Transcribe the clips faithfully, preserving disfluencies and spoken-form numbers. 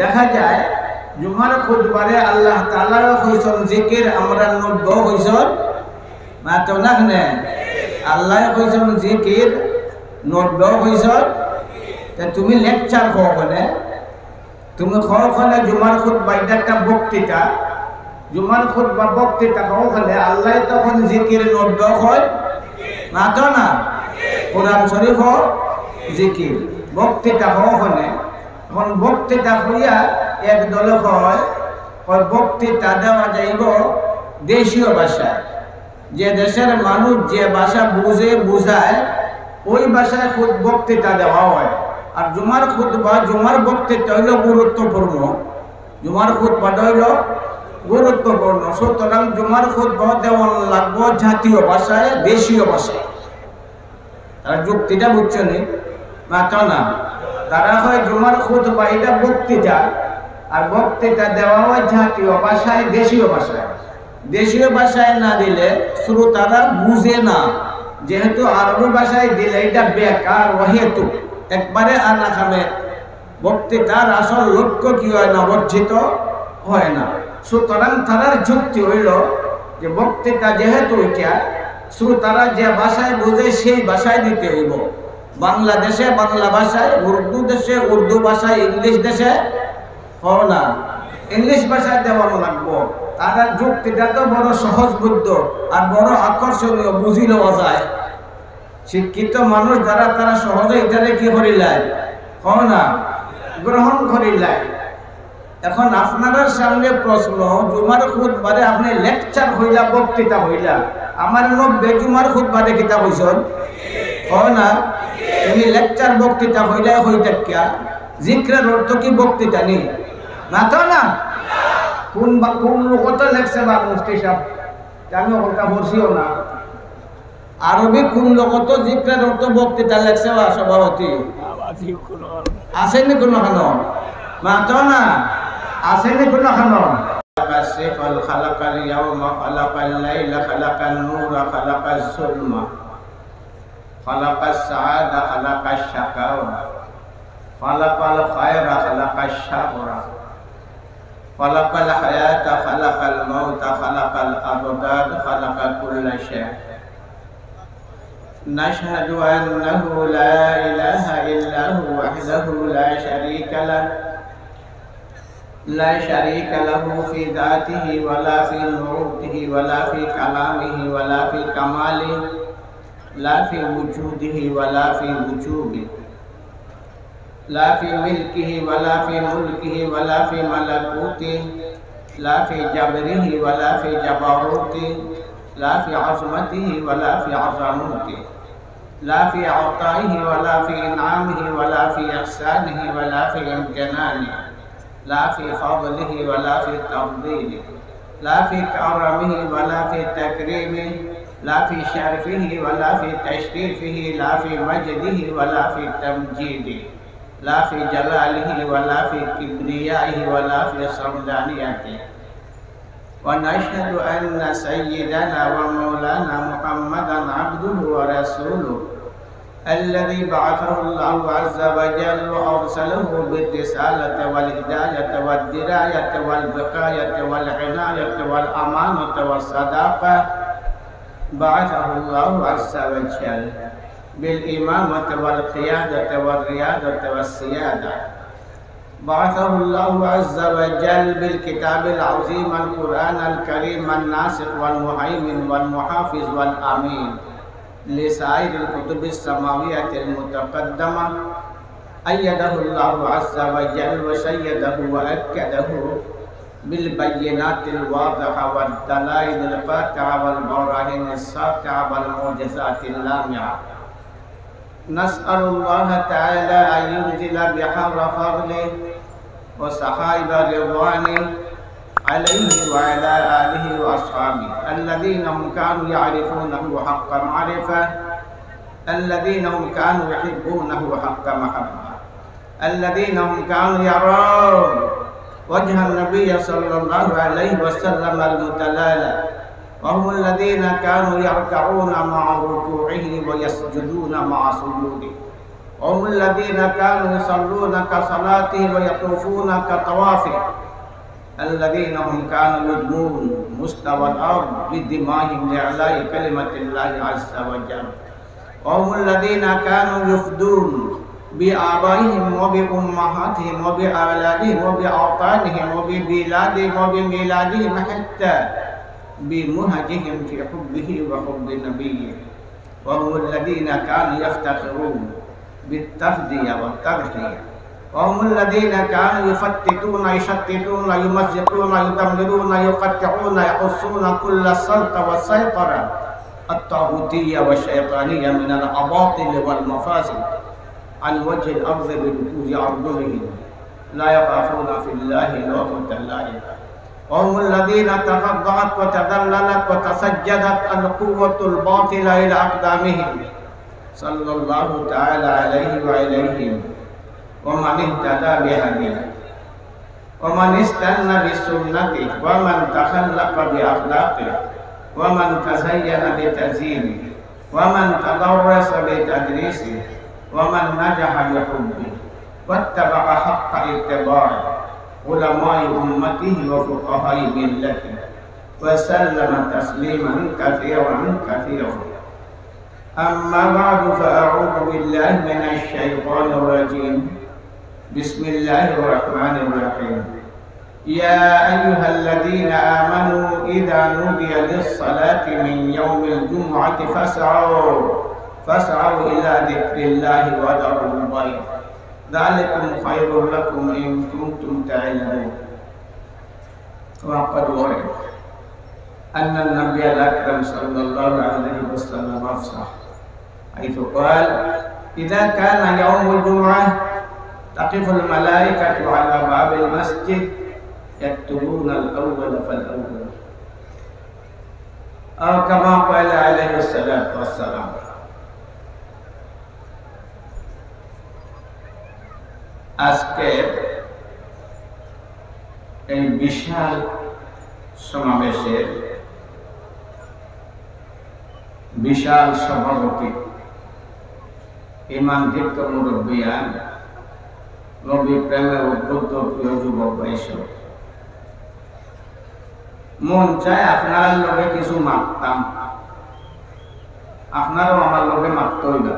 দেখা যায়, জুমার খুতবারে আল্লাহ তাআলাও কইছইন জিকির, আমরার নবীও কইছইন, মাতো না কেনে? আল্লাহ কইছইন জিকির, নবীও কইছইন। তে তুমি lecture কও কেনে? তুমি কও কেনে জুমার খুতবা ইটা একটা বক্তৃতা? জুমার খুতবা বক্তৃতা কও কেনে? আল্লাহ তখন জিকির, নবীও কইন, মাতো না? কোরআন শরীফও জিকির, বক্তৃতা কও কেনে? এখন বক্তৃতা কইয়া এক দলে কয়, কয় বক্তৃতা দেওয়া যাইব দেশীয় ভাষায়, যে দেশের মানুষ যে ভাষা বুঝে বুঝায়, ওই ভাষায় খুদ বক্তৃতা দেওয়া হয়। আর জুমার খুতবা, জুমার বক্তৃতা হইল গুরুত্বপূর্ণ, জুমার খুতবাটা হইল গুরুত্বপূর্ণ। সুতরাং জুমার খুতবা দেওয়ান লাগবো জাতীয় ভাষায়, দেশীয় ভাষায়। তারা যুক্তিটা বুঝছো নি? মাতো না। তারা কয় জুমার খুতবা এটা বক্তৃতা, আর বক্তৃতা দেওয়া হয় জাতীয় ভাষায়, দেশীয় ভাষায়। দেশীয় ভাষায় না দিলে শ্রোতারা বুঝে না, যেহেতু আরবি ভাষায় দিলে এটা বেকার, অহেতুক, একবারে আনাকামে। বক্তৃতার আসল লক্ষ্য কি হয় না? অর্জিত হয় না। সুতরাং তারার যুক্তি হইল যে বক্তৃতা যেহেতু এটা, শ্রোতারা যে ভাষায় বুঝে সেই ভাষায় দিতে হইব। বাংলাদেশে বাংলা ভাষায়, উর্দু দেশে উর্দু ভাষায়, ইংলিশ দেশে, কও না, ইংলিশ ভাষায় দেওয়ান লাগবো। তারার যুক্তিটা তো বড় সহজবোধ্য আর বড় আকর্ষণীয়, বুঝি লওয়া যায়। শিক্ষিত মানুষ যারা, তারা সহজে ইটারে কি করিলায়? কও না, গ্রহণ করিলায়। এখন আপনারার সামনে প্রশ্ন, জুমার খুতবারে আপনে lecture কইলা, বক্তৃতা কইলা, আমার নবীয়ে জুমার খুতবারে কিতা কইছইন? কও না, তুমি lecture বক্তৃতা কইলা, কই থাকিয়া? জিকিরের অর্থ কি বক্তৃতা নি? মাতো না। কোন বা-, কোন লোকো তো লেখছে বা মুফতি সাহেব, আমি ওটা পড়ছিও না। আরবি কোন লোকো তো জিকিরের অর্থ বক্তৃতা লেখছে বা সভাপতি? আছে নি কুনুখানো? মাতো না, আছে নি কুনুখানো? خلق الصفا، خلق اليوم، خلق الليل، خلق النور، خلق الظلمة، خلق السعادة، خلق الشقاوة، خلق الخير، خلق الشر، خلق الحياة، خلق الموت، خلق الأبدان، خلق كل شيء. نشهد أنه لا إله إلا هو وحده لا شريك له، لا شريك له في ذاته ولا في نعوته ولا في كلامه ولا في كماله، لا في وجوده ولا في وجوبه، لا في ملكه ولا في ملكه ولا في ملكوته، لا في جبره ولا في جبروته، لا في عظمته ولا في عظمته، لا في عطائه ولا في إنعامه ولا في إحسانه ولا في امتنانه، لا في فضله ولا في تفضيله، لا في كرمه ولا في تكريمه، لا في شرفه ولا في تشريفه، لا في مجده ولا في تمجيده، لا في جلاله ولا في كبريائه ولا في سلطانيته. ونشهد أن سيدنا ومولانا محمدا عبده ورسوله، الذي بعثه الله عز وجل وأرسله بالرسالة والهداية والدراية والوقاية والعناية والأمانة والصداقة. بعثه الله عز وجل بالإمامة والقيادة والريادة والسيادة. بعثه الله عز وجل بالكتاب العظيم القرآن الكريم الناسخ والمهيمن والمحافظ والأمين لسائر الكتب السماوية المتقدمة. أيده الله عز وجل وشيده وأكده بالبينات الواضحة والدلائل القاطعة والبراهين الساطعة والمعجزات اللامعة. نسأل الله تعالى أن ينزل بحر فضله وسحائب رضوانه عليه وعلى آله وأصحابه الذين هم كانوا يعرفونه حق معرفة، الذين هم كانوا يحبونه حق محبة، الذين هم كانوا يرون وجه النبي صلى الله عليه وسلم المتلالى، وهم الذين كانوا يركعون مع ركوعه ويسجدون مع سجوده. هم الذين كانوا يصلون كصلاتهم ويطوفون كطوافهم الذين هم كانوا يدنون مستوى الأرض بدمائهم لإعلاء كلمة الله عز وجل. وهم الذين كانوا يفدون بآبائهم وبأمهاتهم وبأولادهم وبأوطانهم وببلادهم وبميلادهم حتى بمهجهم في حبه وحب نبيه. وهم الذين كانوا يفتخرون بالتفدية والتضحية. وهم الذين كانوا يفتتون، يشتتون، يمزقون، يدمرون، يقطعون، يحصون كل سلطة وسيطرة الطاغوتية والشيطانية من الأباطيل والمفاسد عن وجه الأرض بنفوذ أرجلهم لا يخافون في الله لومة لائم. وهم الذين تخضعت وتذللت وتسجدت القوة الباطلة إلى أقدامهم صلى الله تعالى عليه وعليهم ومن اهتدى بهديه ومن استن بسنته ومن تخلق بأخلاقه ومن تزين بتزيينه ومن تدرس بتدريسه ومن نجح بحبه واتبع حق اتباعه علماء أمته وفقهاء ملته وسلم تسليما كثيرا كثيرا. أما بعد، فأعوذ بالله من الشيطان الرجيم. بسم الله الرحمن الرحيم. يا أيها الذين آمنوا إذا نودي للصلاة من يوم الجمعة فاسعوا، فاسعوا إلى ذكر الله وذروا البيع، ذلكم خير لكم إن كنتم تعلمون. وقد ورد أن النبي الأكرم صلى الله عليه وسلم أفصح حيث قال: إذا كان يوم الجمعة تقف الملائكة على باب المسجد يكتبون الأول فالأول. أو كما قال عليه الصلاة والسلام. আজকের এই বিশাল সমাবেশের বিশাল সভাপতি, ইমান দীপ্ত মুরব্বিয়ান, নবী প্রেমে উদ্বুদ্ধ প্রিয় যুবক ভাই সব, মন চায় আপনারার লগে কিছু মাততাম, আপনারাও আমার লগে মাততে অইবা।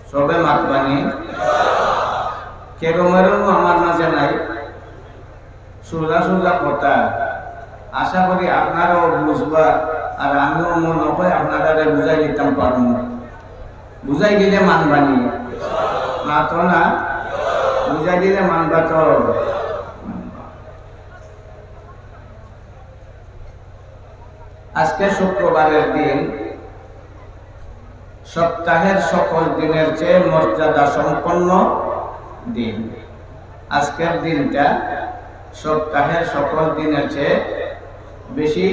সবে মাতবানি? কেরো মেরো আমার মাঝে নাই, সোজা সোজা কথা। আশা করি আপনারাও বুঝবা, আর আমিও মনে হয় আপনারারে বুঝাই দিতাম পারমু। বুঝাই দিলে মানবানি? মাতো না? বুঝাই দিলে মানবা তো? আজকে শুক্রবারের দিন, সপ্তাহের সকল দিনের চেয়ে মর্যাদা সম্পন্ন দিন। আজকের দিনটা সপ্তাহের সকল দিনের চেয়ে বেশি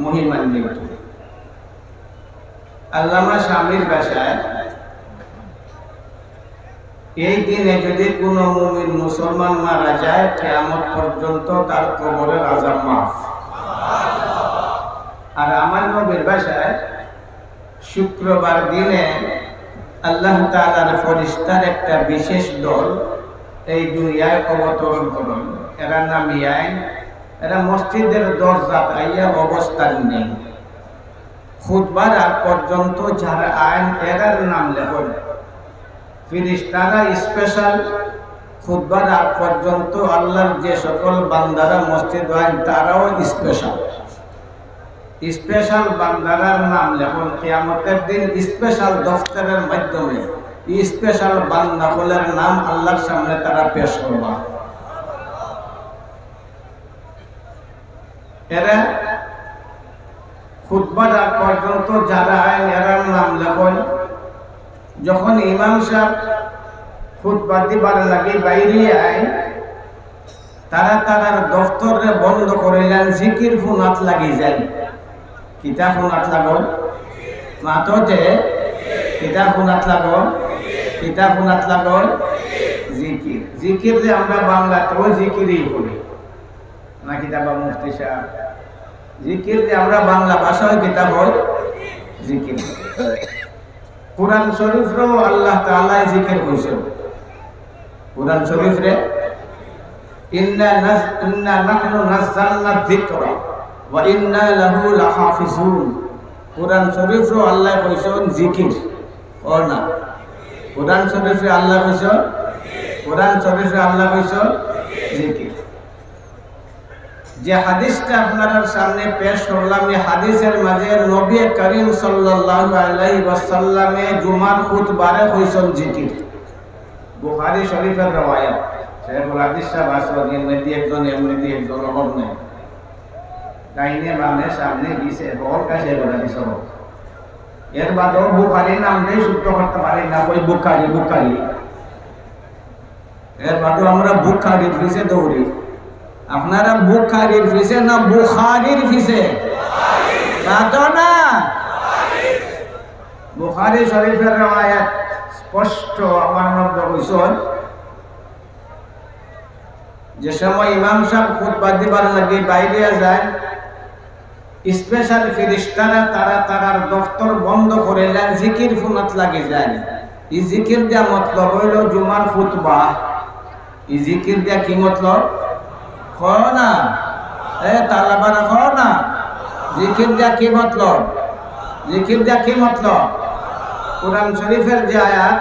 মহিমান্বিত। আল্লামা শামীর ভাষায়, এই দিনে যদি কোনো মুমিন মুসলমান মারা যায়, কিয়ামত পর্যন্ত তার কবরের আযাব মাফ। আর আমার নবীর ভাষায়, শুক্রবার দিনে আল্লাহ তাআলার ফেরেশতার একটা বিশেষ দল এই দুনিয়ায় অবতরণ করেন। এরা নামিয়ে আইন, এরা মসজিদের দরজাত আইয়া অবস্থান নেন। খুতবার আগ পর্যন্ত যারা আইন, এরার নাম লেখেন। ফিরিস্তারা স্পেশাল। খুতবার আগ পর্যন্ত আল্লাহর যে সকল বান্দারা মসজিদ আইন, তারাও স্পেশাল। স্পেশাল বান্দারার নাম লেখেন, কিয়ামতের দিন স্পেশাল দফতরের মাধ্যমে স্পেশাল বান্দা হলের নাম আল্লাহর সামনে তারা পেশ করবা। এরা খুতবার আগ পর্যন্ত যারা আইন, এরার নাম লেখইন। যখন ইমাম সাহেব খুতবা দিবার লাগি বাইরে আইন, তারা তারার দফতররে বন্ধ করিলাইন, জিকির ফুনাত লাগি যাইন। কিতা ফুনাত লাগইন? মাততে। কিতা ফুনাত লাগইন? কিতা ফুনাত লাগইন? জিকির। জিকিররে আমরা বাংলাতেও জিকিরই কই। না কিতা বা মুফতি সাহেব? জিকিররে আমরা বাংলা ভাষায় কিতা কই? জিকির। কোরআন শরীফরেও আল্লাহ তাআলায় জিকির কইছইন। কোরআন শরীফরে, "ইন্না নাজ-, ইন্না নাহনু নাজ্জালনা যিকরা ওয়া ইন্না লাহু লাহাফিজুন।" কোরআন শরীফরেও আল্লায় কইছইন জিকির। ও না, কোরআন শরীফরে আল্লায় কইছইন, কোরআন শরীফরে আল্লায় কইছইন জিকির। যে হাদিসটা আপনারার সামনে পেশ করলাম, এই হাদিসের মাঝে নবী করিম সাল্লাল্লাহু আলাইহি ওয়াসাল্লামে জুমার খুতবারে কইছইন জিকির। বুখারী শরীফের রেওয়ায়াত। শেখুল হাদিস সাহেব আছইন, এমনিদি একজন, এমনিদি একজন, অভাব নাই। ডাইনে বামে সামনে পিছে হকল কাছে বলা দিছে। এর বাদেও বুখারী নাম দিয়া শুদ্ধ করতা পারি না, কই বুখারী, বুখারী। এর বাদেও আমরা বুখারীর পিছে দৌড়ি। আপনারা বুখারীর পিছে না বুখারীর পিছে? মাতো না। বুখারী শরীফের রেওয়ায়াত স্পষ্ট, আমার নবী কইছইন, যে সময় ইমাম সাহেব খুতবা দিবার লাগি বাইরে যাইন, স্পেশাল ফিরিস্তারা তারা তারার দফতর বন্ধ করিলাইন, জিকির ফুনাত লাগি যাইন। ই জিকির দিয়া মতলব অইলো জুমার খুতবা। ই জিকির দিয়া কি মতলব? কও না। এ, তালা মারা কও না। জিকির দিয়া কি মতলব? জিকির দিয়া কি মতলব? কোরআন শরীফের যে আয়াত,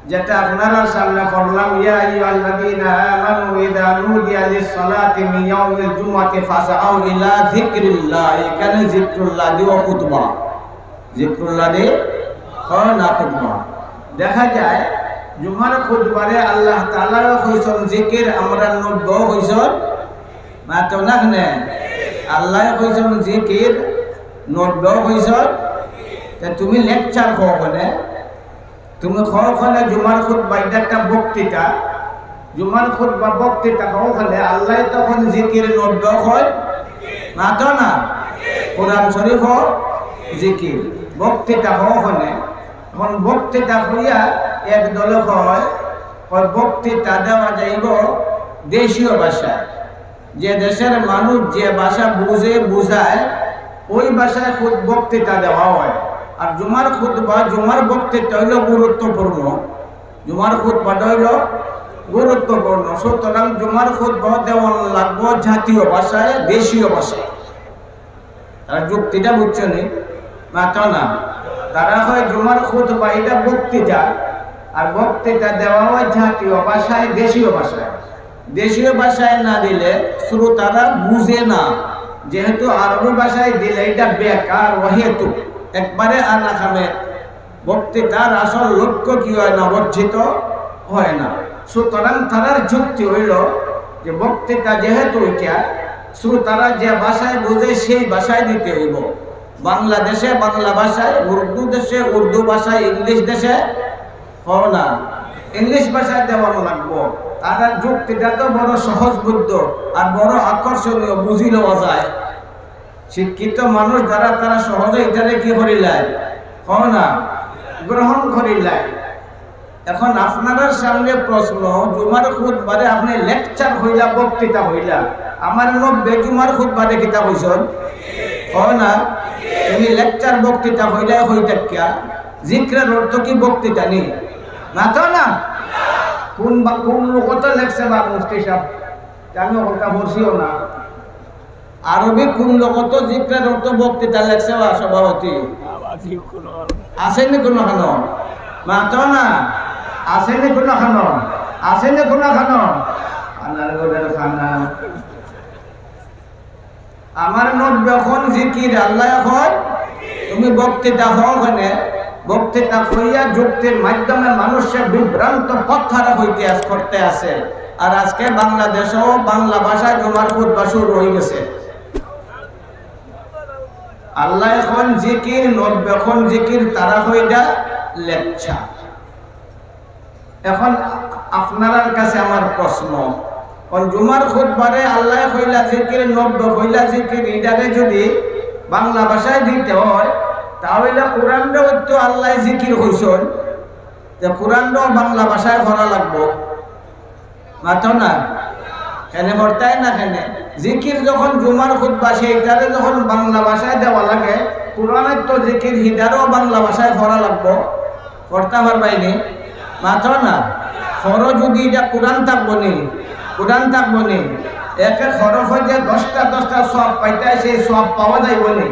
যেটা আপনারার সামনে পড়লাম, "ইয়া আইয়ুহাল্লাযীনা আমানু ইযা নুদিয়া লিস-সালাতি মিন ইয়াউমিল জুমআতি ফাসআউ ইলা যিকরিল্লাহ।" এখানে জিকরুল্লাহ দিও খুতবা, জিকরুল্লাহ দি কও না খুতবা। দেখা যায় জুমার খুতবারে আল্লাহ তাআলাও কইছইন জিকির, আমরার নবীও কইছইন, মাতো না কেনে? আল্লায় কইছইন জিকির, নবীও কইছইন, তে তুমি লেকচার কও কেনে? তুমি কও কেনে জুমার খুতবা ইটা একটা বক্তৃতা? জুমার খুতবা বক্তৃতা কও কেনে? আল্লায় তখন জিকির, নবীও কইন, মাতো না। কোরআন শরীফও জিকির, বক্তৃতা কও কেনে? এখন বক্তৃতা কইয়া এক দলে কয়, কয় বক্তৃতা দেওয়া যাইবো দেশীয় ভাষায়। যে দেশের মানুষ যে ভাষা বুঝে, বুঝায়, ওই ভাষায় খুত-, বক্তৃতা দেওয়া হয়। আর জুমার খুতবা, জুমার বক্তৃতা অইলো গুরুত্বপূর্ণ, জুমার খুতবাটা অইলো গুরুত্বপূর্ণ। সুতরাং জুমার খুতবা দেওয়ান লাগবো জাতীয় ভাষায়, দেশীয় ভাষায়। তারা যুক্তিটা বুঝছো নি? মাতো না। তারা কয় জুমার খুতবা ইটা বক্তৃতা, আর বক্তৃতা দেওয়া হয় জাতীয় ভাষায়, দেশীয় ভাষায়। দেশীয় ভাষায় না দিলে শ্রোতারা বুঝে না, যেহেতু আরবি ভাষায় দিলে ইটা বেকার, অহেতুক, একবারে আনাকামে। বক্তৃতার আসল লক্ষ্য কি হয় না? অর্জিত হয় না। সুতরাং তারার যুক্তি অইলো যে বক্তৃতা যেহেতু ইটা, শ্রোতারা যে ভাষায় বুঝে সেই ভাষায় দিতে অইবো। বাংলাদেশে বাংলা ভাষায়, উর্দু দেশে উর্দু ভাষায়, ইংলিশ দেশে, কও না, ইংলিশ ভাষায় দেওয়ান লাগবো। তারার যুক্তিটা তো বড় সহজবোধ্য আর বড় আকর্ষণীয়, বুঝি লওয়া যায়। শিক্ষিত মানুষ যারা, তারা সহজে ইটারে কি করিলায়? কও না, গ্রহণ করিলায়। এখন আপনারার সামনে প্রশ্ন, জুমার খুতবারে আপনে লেকচার কইলা, বক্তৃতা কইলা, আমার নবীয়ে জুমার খুতবারে কিতা কইছইন? কও না, তুমি লেকচার বক্তৃতা কইলা, কই থাকিয়া? জিকিরের অর্থ কি বক্তৃতা নি? মাতো না। কোন বা-, কোন লোকত লেখছে বা মুফতি সাহেব? আমি ওটা পড়ছিও না। আরবি কোন লোকত জিকিরের অর্থ বক্তৃতা লেখছে বা সভাপতি? আছে নি কুনুখানো? মাতো না। আছে নি কুনুখানো? আছে নি কুনুখানো? আনার ঘরের খানা। আমার নবীয়ে কইন জিকির, আল্লায় কইন তুমি বক্তৃতা কও কেনে? বক্তৃতা কইয়া যুক্তির মাধ্যমে মানুষরে বিভ্রান্ত পথহারা হইতে আস-, করতে আছে। আর আজকে বাংলাদেশেও বাংলা ভাষায় জুমার খুতবা শুরু হয়ে গেছে। আল্লায় কইন জিকির, নবীয়ে কইন জিকির, তারা কইরা লেকচার। এখন আপনারার কাছে আমার প্রশ্ন, কোন জুমার খুতবারে আল্লায় কইলা জিকির, নবীয়ে কইলা জিকির, ইটারে যদি বাংলা ভাষায় দিতে হয়, তাহলে কোরআনরেও তো আল্লায় জিকির কইছইন, যে কোরআনরেও বাংলা ভাষায় করা লাগবো। মাতো না, কেনে পড়তায় না কেনে? জিকির যখন জুমার খুতবা, সেইটারে যখন বাংলা ভাষায় দেওয়া লাগে, কোরআনের তো জিকির হিটারও বাংলা ভাষায় পড়া লাগবো। পড়তা পারবায়নি? মাতো না। পড়ো যুদি, ইটা কোরআন থাকবো নি? কোরআন থাকবো নি? এক এক হরফে যে দশটা দশটা সওয়াব পাইতায়, সেই সওয়াব পাওয়া যাইবো নি?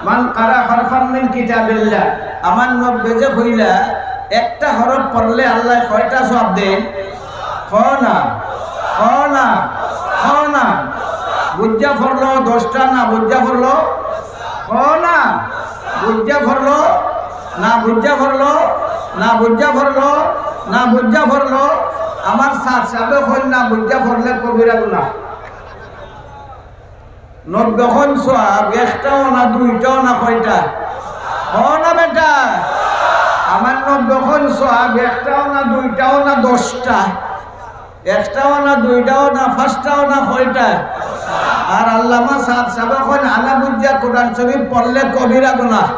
মান কারা হরফাম মিন কিতাবিল্লাহ, আমার নবীয়ে যে কইলা, একটা হরফ পড়লে আল্লায় কয়টা সওয়াব দেইন? কও না, কও না, কও না। বুঝিয়া পড়লো দশটা, না বুঝিয়া পড়লো? কও না, বুঝিয়া পড়লো, না বুঝিয়া পড়লো, না বুঝিয়া পড়লো, না বুঝিয়া পড়লো। আমার সাব সাবে কইন, না বুঝিয়া পড়লে কবিরা গুনাহ। নব্বই খন সওয়াব, একটাও না, দুইটাও না, কয়টা? কও না বেটা। আমার নব্বই খন সওয়াব, একটাও না, দুইটাও না, দশটা। একটাও না, দুইটাও না, পাঁচটাও না, কয়টা? আর আল্লামা সাব সাবে কইন, আনা বুঝিয়া কোরআন শরীফ পড়লে কবিরা গুনাহ।